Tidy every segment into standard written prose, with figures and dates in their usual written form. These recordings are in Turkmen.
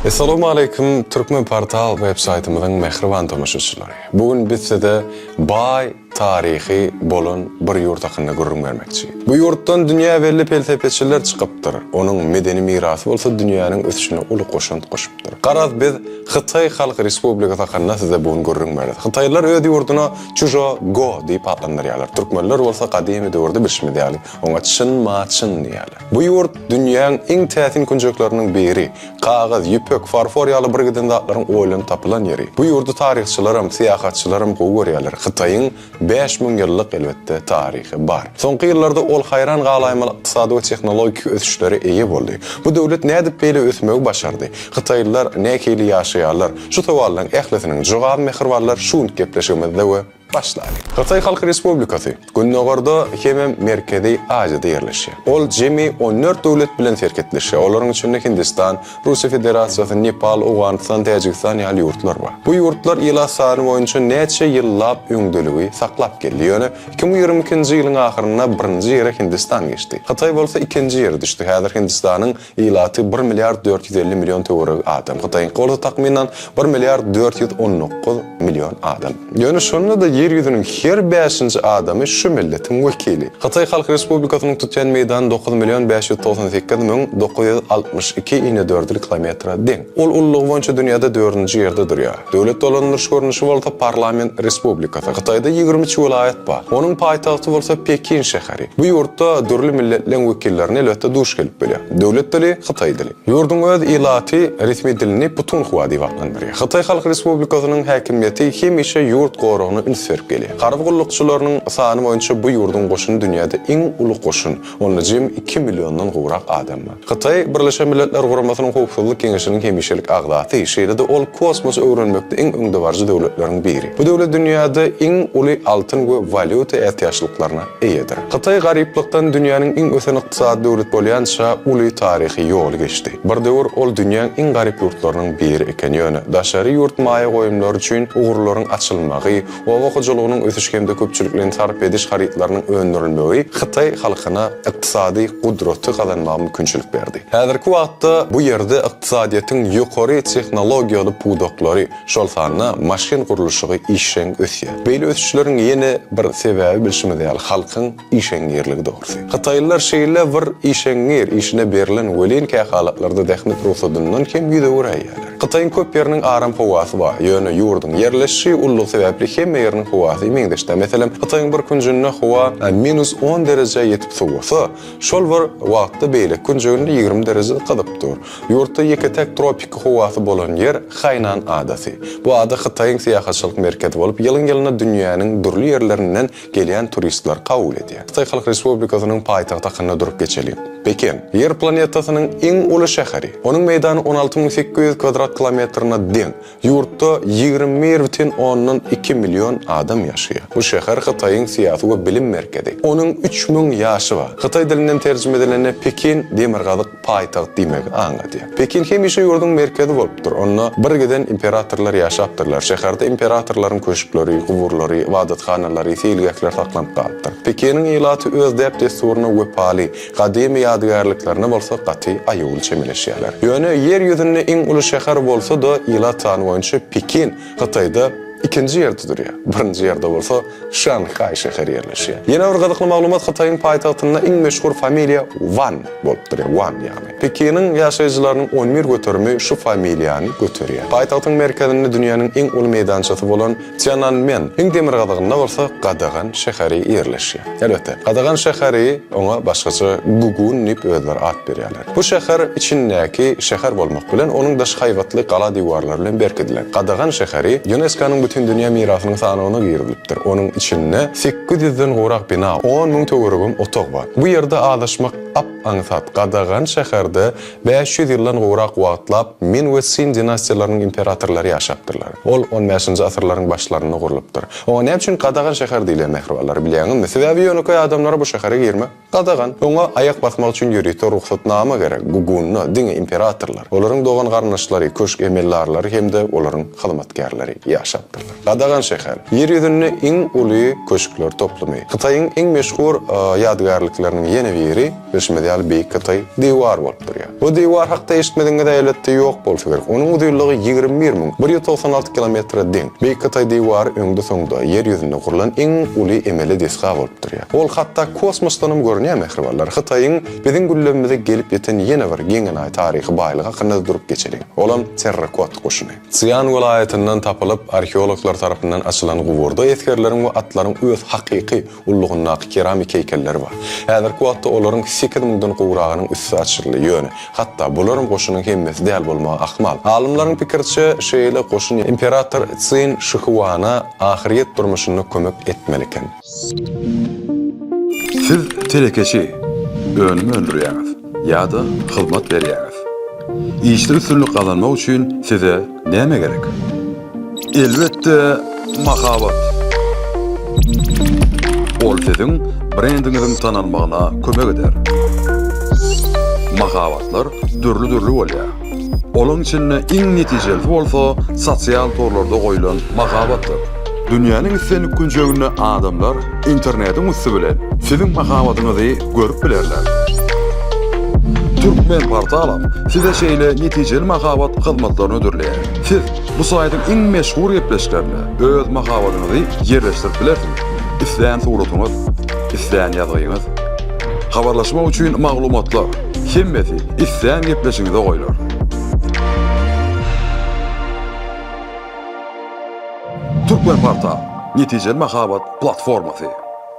Essalawmaleýkim Türkmen Portal web saýtymyzyň mähriban tomaşaçylary. Bu gün biz size baý taryhy bolan bir ýurt hakynda gürrüň bermekçi. Bu ýurtdan dünýä belli pelsepeçiler çykypdyr. Onuň medeni mirasy bolsa dünýäniň ösüşine uly goşant goşupdyr. Garaz biz Hytaý Halk Respublikasy hakynda size bu gün gürrüň bereris. Hytaýlylar öz ýurduna Çužo Go diýip atlandyrýarlar. Türkmenler bolsa gadymy döwürde bilşimiz ýaly oňa Çyn Ma Çyn diýýärler. Bu ýurt dünýäň iň täsin künjekleriniň biri. Kagyz, ýüpek, farfor ýaly birgiden zatlaryň oýlanyp tapylan ýeri. Bu ýurdy taryhçylaram, syýahatçylaram gowy görýärler. Hytaýyň 5000 ýyllyk, elbetde, taryhy bar. Soňky ýyllarda ol haýran galaýmaly ykdysady we tehnologiki ösüşlere eýe boldy. Bu döwlet nädip beýle ösmegi başardy? Hytaýlylar nähili ýaşaýarlar? Şu sowallaryň ählisiniň jogaby mähribanlar şu günki gepleşigimizde we. Başlalyň. Hytaý Halk Respublikasy Gündogarda hemem Merkezi Aziýada ýerleşýär. Ol jemi 14 döwlet bilen serhetleşýär. Olaryň içinde Hindistan, Russiýa Federasiýasy, Nepal, Owganystan, Täjigistan ýaly ýurtlar bar. Bu ýurtlar ilat sany boýunça näçe ýyllap öňdeligi saklap geldi. Ýöne 2022-nji ýylyň ahyrynda birinji ýere Hindistan geçdi. Hytaý bolsa ikinji ýere düşdi. Häzir Hindistanyň Ilaty bir milliard 450 million töweregi adam. Hytaýyňky bolsa takmynan bir milliard 419 million adam. Ýöne şonda-da ýer ýüzüniň her bäşinji adamy şu milletiň wekili. Hytaý Halk Respublikasynyň tutýan meýdany 9 million 598 müň 962 inedördül kilometre deň. Ol ululygy boýunça dünýäde dördünji ýerde durýar. Döwlet dolandyryş görnüşi bolsa parlament respublikasy. Hytaýda 23 welaýat bar. Onuň paýtagty bolsa Pekin şäheri. Bu ýurtda dürli milletleň wekillerine elbetde duş gelip bolýar. Döwlet dili hytaý dili. Ýurduň öz ilaty resmi dilini putunhua diýip atlandyrýar. Hytaý Halk Respublikasynyň häkimiýeti hemişe ýurt goragyna üns berip gelýär. Harby gullukçylarynyň sany boýunça bu ýurduň goşuny dünýäde iň uly goşun. Onda jemi iki milliondan gowrak adam bar. Hytaý Birleşen Milletler Guramasynyň Howpsuzlyk Geňeşiniň hemişelik agzasy, şeýle-de ol kosmosy öwrenmekde iň öňdebaryjy döwletleriň biri. Bu döwlet dünýäde iň uly altyn we walýuta ätiýaçlyklaryna eýedir. Hytaý garyplykdan dünýäniň iň ösen ykdysady döwlet bolýança uly taryhy ýoly geçdi. Bir döwür ol dünýäň iň garyp ýurtlarynyň biri eken, ýöne daşary ýurt maýa goýumlary üçin ugurlaryň açylmagy, Oba hojalygynyň ösüşi hem-de köpçülikleýin sarp ediş harytlarynyň öndürilmegi hytaý halkyna ykdysady gudraty gazanmaga mümkinçilik berdi. Häzirki wagtda bu ýerde ykdysadyýetiň ýokary tehnologiýaly pudaklary, şol sanda maşyn gurluşygy işjeň ösýär. Beýle ösüşleriň ýene bir sebäbi bilşimiz ýaly halkyň işeňňirligi dogrusy. Hytaýlylar şeýle bir işeňňir, işine berlen welin kähalatlarda zähmet rugsadyndan hem ýüz öwüräýýärler. Hytaýyň köp ýeriniň aram howasy bar, ýöne ýurduň ýerleşişi ululygy sebäpli hemme ýeriniň howasy meňzeş däl. Meselem, Hytaýyň bir künjünde howa minus on derejä ýetip sowasa, şol bir wagtda beýleki künjeginde 20 derejede gyzyp dur. Ýurtda ýeke-täk tropiki howasy bolan ýer Haýnan adasy. Bu ada Hytaýyň syýahatçylyk merkezi bolup, ýylyň-ýylyna dünýäniň dürli ýerlerinden gelýän turistleri kabul edýär. Hytaý Halk Respublikasynyň paýtagty hakynda durup geçeliň. Pekin, Ýer planetasynyň iň uly şäheri. Onuň meýdany 16 800 kwadrat kilometrine deň. Ýurtda 21,2 million adam ýaşaýar. Bu şäher Hytaýyň syýasy we bilim merkezi. Onuň 3000 ýaşy bar. Hytaý dilinden terjime edilende Pekin demirgazyk paýtagt diýmegi aňladýar. Pekin hemişe ýurduň merkezi bolupdyr. Onda birgiden imperatorlar ýaşapdyrlar. Şäherde imperatorlaryň köşkleri, guburlary, ybadathanalary, seýilgähler saklanyp galypdyr. Pekiniň ilaty öz däp-dessuryna wepaly, gadymy ýadygärliklerine bolsa gaty aýawly çemeleşýärler. Ýöne ýer ýüzünde iň uly şäher bolsa-da, ilat sany boýunça Pekin Hytaýda ikinji ýerde durýar. Birinji ýerde bolsa Şanhaý şäheri ýerleşýär. Ýene bir gyzykly maglumat Hytaýyň paýtagtynda iň meşhur familiýa Wan bolup durýar. Wan ýagny. Pekiniň ýaşaýjylarynyň 11 göterimi şu familiýany göterýär. Paýtagtyň merkezinde dünýäniň iň uly meýdançasy bolan Tiananmen, iň demirgazygynda bolsa Gadagan şäheri ýerleşýär. Elbetde, Gadagan şäheri oňa başgaça Gugun diýip özleri at berýärler. Bu şäher içindäki şäher bolmak bilen, onuň daşy haýbatly gala diwarlary bilen berkidilen. Gadagan şäheri ÝUNESKO-nyň Bütindünýä mirasynyň sanawyna girizilipdir. Onuň içinde 800 ýüzden gowrak bina, on müň töweregem otag bar. Bu ýerde azaşmak ap-aňsat. Gadagan şäherde 500 ýyldan gowrak wagtlap Min we Sin dinastiýalarynyň imperatorlary ýaşapdyrlar. Ol on bäşinji asyrlaryň başlarynda gurlupdyr. Oňa näme üçin Gadagan şäher diýilýär mähribanlar, bilýäňizmi? Sebäbi ýönekeý adamlara bu şähere girmek Gadagan. Oňa aýak basmak üçin ýörite rugsatnama gerek. Gugunda diňe imperatorlar, olaryň dogan-garyndaşlary, köşk emeldarlary hem-de olaryň hyzmatkärleri ýaşapdyr. alypdyrlar. Gadagan şäher. Ýer ýüzünde iň uly köşkler toplumy. Hytaýyň iň meşhur ýadygärlikleriniň ýene biri, bilşimiz ýaly, Beýik Hytaý diwary bolup durýar. Bu diwar hakda eşitmedigiňiz elbetde ýok bolsa gerek. Onuň uzynlygy 211 196 kilometre deň. Beýik Hytaý diwary öňde-soňda Ýer ýüzünde gurlan iň uly emeli desga bolup durýar. Ol hatda kosmosdanam görünýär mähribanlar. Hytaýyň biziň güllebimize gelip ýeten ýene bir geň-enaýy taryhy baýlygy hakynda-da durup geçeliň. Olam terrakot goşuny. Sian welaýatyndan tapylyp, arheologlar tarapyndan açylan guburda esgerleriň we atlaryň öz hakyky ullugyndaky keramik heýkelleri bar. Häzirki wagtda olaryň sekiz müňden gowragynyň üsti açyldy, ýöne, hatda bularam goşunyň hemmesi däl bolmagy ahmal. Alymlaryň pikiriçe, şeýle goşun imperator Tsin Şihuana ahyrýet durmuşynda kömek etmeli eken. Siz telekeçi, önüm öndürýäňiz ýa-da hyzmat berýäňiz. Işde üstünlik gazanmak üçin size näme gerek? Elbetde, mahabat. Ol siziň brendiňiziň tanalmagyna kömek eder. Mahabatlar dürli-dürli bolýar. Olaň içinde iň netijelisi bolsa sosial torlarda goýlan mahabatdyr. Dünýäniň islendik künjeginde adamlar internetiň üsti bilen siziň mahabatyňyzy görüp bilerler. Türkmenportalam size şeýle netijeli mahabat hyzmatlaryny hödürleýär. Siz bu saýtyň iň meşhur gepleşiklerinde öz mahabatyňyzy ýerleşdirip bilersiňiz. Islän suratyňyz, islän ýazgyňyz. Habarlaşmak üçin maglumatlar, hemmesi islän gepleşigiňize goýlar. Türkmenportal, netijeli mahabat platformasy.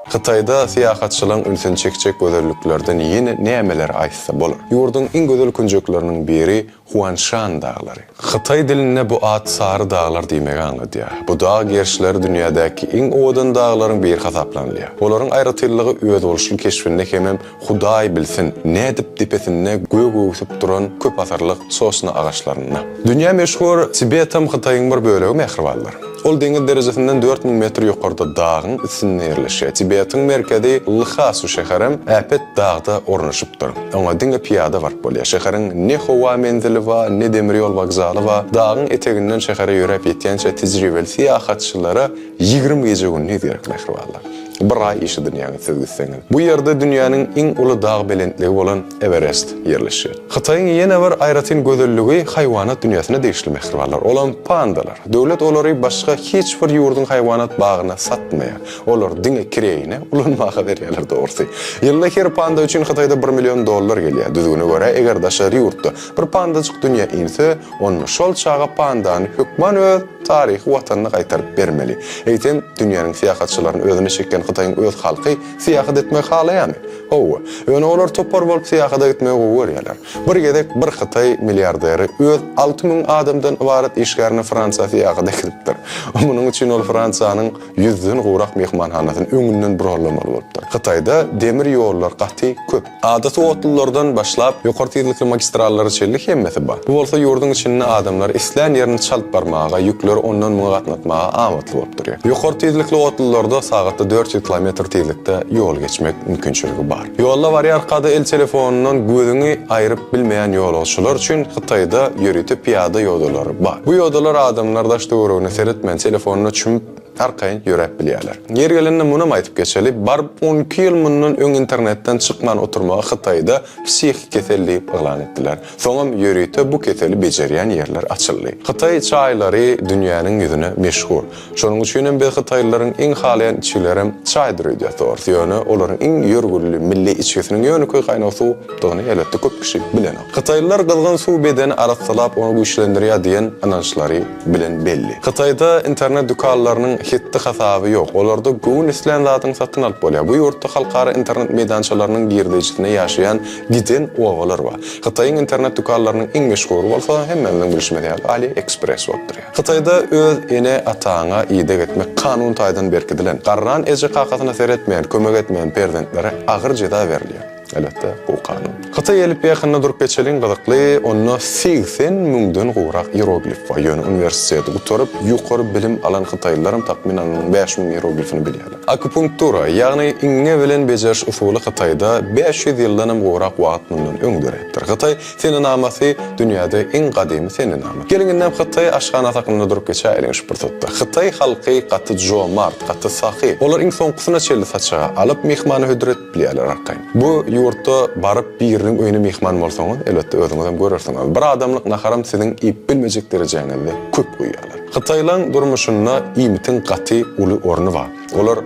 Hytaýda syýahatçylaryň ünsüni çekjek gözelliklerden ýene nämeleri aýtsa bolar? Ýurduň iň gözel künjekleriniň biri Huanşan daglary. Hytaý dilinde bu at sary daglar diýmegi aňladýar. Bu dag gerşleri dünýädäki iň owadan daglaryň biri hasaplanylýar. Olaryň aýratynlygy özboluşly keşbinde hemem Hudaý bilsin, nädip depesinde gök öwsüp duran köp asyrlyk sosna agaçlarynda. Dünýä meşhur Tibetem Hytaýyň bir bölegi mähribanlar. Ol deňiz derejesinden 4000 metr ýokarda dagyň üstünde ýerleşýär. Tibetiň merkezi Lhasu şäherem äpet dagda ornaşypdyr. Oňa diňe pyýada baryp bolýar. Şäheriň ne howa menzili bar, ne demir ýol wokzaly bar. Dagyň eteginden şähere ýöräp ýetýänçä tejribeli syýahatçylara 20 gije-gündiz gerek mähribanlar. Bir aý işi dynýaňyz siz gitseňiz. Bu ýerde dünýäniň iň uly dag belentligi bolan Ewerest ýerleşýär. Hytaýyň ýene bir aýratyn gözelligi haýwanat dünýäsine degişli mähribanlar. Olam pandalar. Döwlet olary başga hiç bir ýurduň haýwanat bagyna satmaýar. Olar diňe kireýine ulanmaga berýärler dogrusy. Ýylda her panda üçin Hytaýda bir million dollar gelýär. Düzgüne görä, eger daşary ýurtda bir pandajyk dünýä inse, onda şol çaga pandany hökman öz taryhy watanyna gaýtaryp bermeli. Eýsem, dünýäniň syýahatçylaryny özüne çekýän Hytaýyň öz halky syýahat etmegi halaýarmy? Hawa. Ýöne olar topar bolup syýahata gitmegi gowy görýärler. Bir gezek bir hytaý milliarderi öz 6000 adamdan ybarat işgärini Fransiýa syýahata äkidipdir. Munuň üçin ol Fransiýanyň ýüzden gowrak myhmanhanasyny öňünden bronlamaly bolupdyr. Hytaýda demir ýollar gaty köp. Adaty otlulardan başlap, ýokary tizlikli magistrallara çenli hemmesi bar. Bu bolsa ýurduň içinde adamlary islän ýerine çalt barmaga, ýükleri ondan-muňa gatnatmaga amatly bolup durýar. Ýokary tizlikli otlularda sagatda 400 kilometr tizlikde ýol geçmek mümkinçiligi bar. Ýolda barýarka-da el telefonyndan gözüňi aýryp bilmeýän ýolagçylar üçin Hytaýda ýörite pyýada ýodalary bar. Bu ýodalar adamlar daş-töweregine seretmän, telefonyna çümüp, arkaýyn ýöräp bilýärler. Ýeri gelende munam aýdyp geçeli, baryp on iki ýyl mundan öň internetden çykman oturmagy Hytaýda psihiki kesel diýip yglan etdiler. Soňam ýörite bu keseli bejerýän ýerler açyldy. Hytaý çaýlary dünýäniň ýüzüne meşhur. Şonuň üçinem biz hytaýlylaryň iň halaýan içgilerem çaýdyr öýdýäs dogrusy, ýöne olaryň iň ýörgünli milli içgisiniň ýönekeý gaýnag suwdugyny elbetde köp kişi bilenok. Hytaýlylar gyzgyn suw bedeni arassalap ony güýçlendirýär diýen ynançlary bilen belli. Hytaýda internet dükanlarynyň hetdi-hasaby ýok, olarda göwün islän zadyňy satyn alyp bolýar. Bu ýurtda halkara internet meýdançalarynyň girdejisine ýaşaýan giden obalar bar. Hytaýyň internet dükanlarynyň iň meşhury bolsa hemmämiziň bilşimiz ýaly AliExpress bolup durýar. Hytaýda öz ene-ataňa ideg etmek kanun taýdan berkidilen. Garran eje-kakasyna seretmeýän, kömek etmeýän perzentlere agyr jeza berilýär. Elbetde, gowy kanun. Hytaý elipbiýi hakynda durup geçeliň, gyzykly, onda 80 müňden gowrak ieroglif bar. Ýöne uniwersiteti gutaryp, ýokary bilim alan hytaýlylaram takmynan onuň 5000 ieroglifini bilýärler. Akupunktura, ýagny iňňe bilen bejeriş usuly Hytaýda 500 ýyldanam gowrak wagt mundan öň döräpdir. Hytaý senenamasy dünýäde iň gadymy senenama. Geliň indem hytaý aşhanasy hakynda durup geçäýeliň şu pursatda. Hytaý halky gaty jomart, gaty sahy. Olar iň soňkusyna çenli saçaga alyp, myhmana hödür edip bilýärler arkaýyn. Bu ýurtda baryp biriniň öýüne myhman bolsaňyz, elbetde özüňizem görersiňiz. Bir adamlyk naharam siziň iýip bilmejek derejäňizde köp guýýarlar. Hytaýlaň durmuşynda iýmitiň gaty uly orny bar. Olar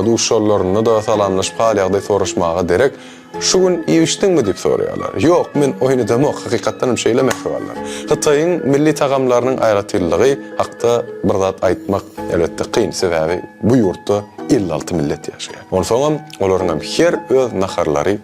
duşanlarynda-da salamlaşyp hal-ýagdaý soraşmaga derek, Şu gün iýip-içdiňmi diýip soraýarlar. Ýok, men oýun edemok, hakykatdan hem şeýle mähribanlar. Hytaýyň milli tagamlarynyň aýratynlygy hakda bir zat aýtmak, elbetde, kyn, sebäbi bu ýurtda 56 millet ýaşaýar. Onsoňam olaryň hem her öz naharlary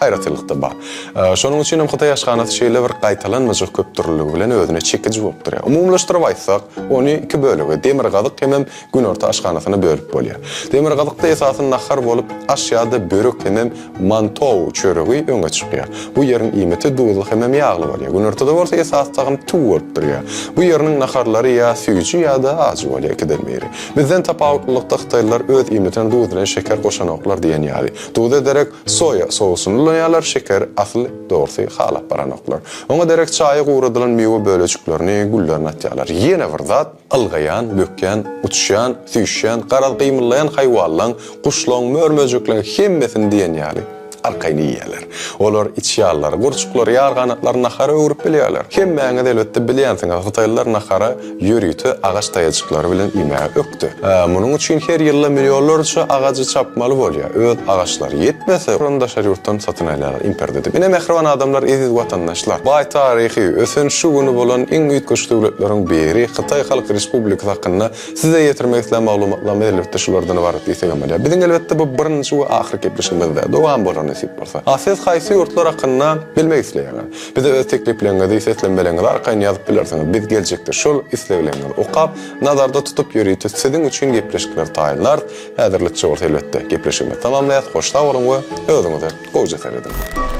aýratynlykda bar. Şonuň üçin hem hytaý aşhanasy şeýle bir gaýtalanmajak köpdürlüligi bilen özüne çekiji bolup durýar. Umumylaşdyryp aýtsak, ony iki bölege, demirgazyk hemem Günorta aşhanasyna bölüp bolýar. Demirgazykda esasy nahar bolup aş ýa-da börek hemem mantou çöregi öňe çykýar. Bu ýeriň iýmiti duzly hemem ýagly bolýar. Günortada bolsa esasy tagam tüwi bolup durýar. Bu ýeriniň naharlary ýa süýji ýa-da ajy bolýar ikiden biri. Bizden tapawutlylykda hytaýlylar öz iýmitine duz bilen şeker goşanoklar diýen ýaly. Duza derek soýa sousyny ulanýarlar, şekeri asyl dogrusy halap baranoklar. Oňa derek çaýa guradylan miwe bölejiklerini, güllerini atýarlar. Ýene bir zat, Ylgaýan, bökýän, uçýan, süýşýän, garaz gymyldaýan haýwanlaň, guşlaň, mör-möjekleň hemmesini diýen ýaly arkaýyn iýýärler. Olar içýanlary, gurçuklary, ýarganatlary nahara öwrüp bilýärler. Hemmäňiz elbetde bilýänsiňiz, hytaýlylar nahara ýörite agaç taýajyklary bilen iýmäge ökde. Munuň üçin her ýylda millionlarça agajy çapmaly bolýar. Öz agaçlary ýetmese, ony daşary ýurtdan satyn alýarlar, import edip. Ine, mähriban adamlar, eziz watandaşlar! Baý taryhy, ösen şu güni bolan iň üýtgeşik döwletleriň biri Hytaý Halk Respublikasy hakynda size ýetirmek islän maglumatlarymyz elbetde şulardan ybarat diýsegem bolýar. Biziň elbetde bu birinji we ahyrky gepleşigimiz däl, dowam bolar nesip bolsa. A siz haýsy ýurtlar hakynda bilmek isleýäňiz? Bize öz teklipleriňizi, seslenmeleriňizi arkaýyn ýazyp bilersiňiz. Biz geljekde şol islegleriňizi okap, nazarda tutup ýörite siziň üçin gepleşikleri taýynlarys. Häzirlikçe bolsa elbetde gepleşigimizi tamamlaýas. Hoş sag boluň we özüňize gowja serediň.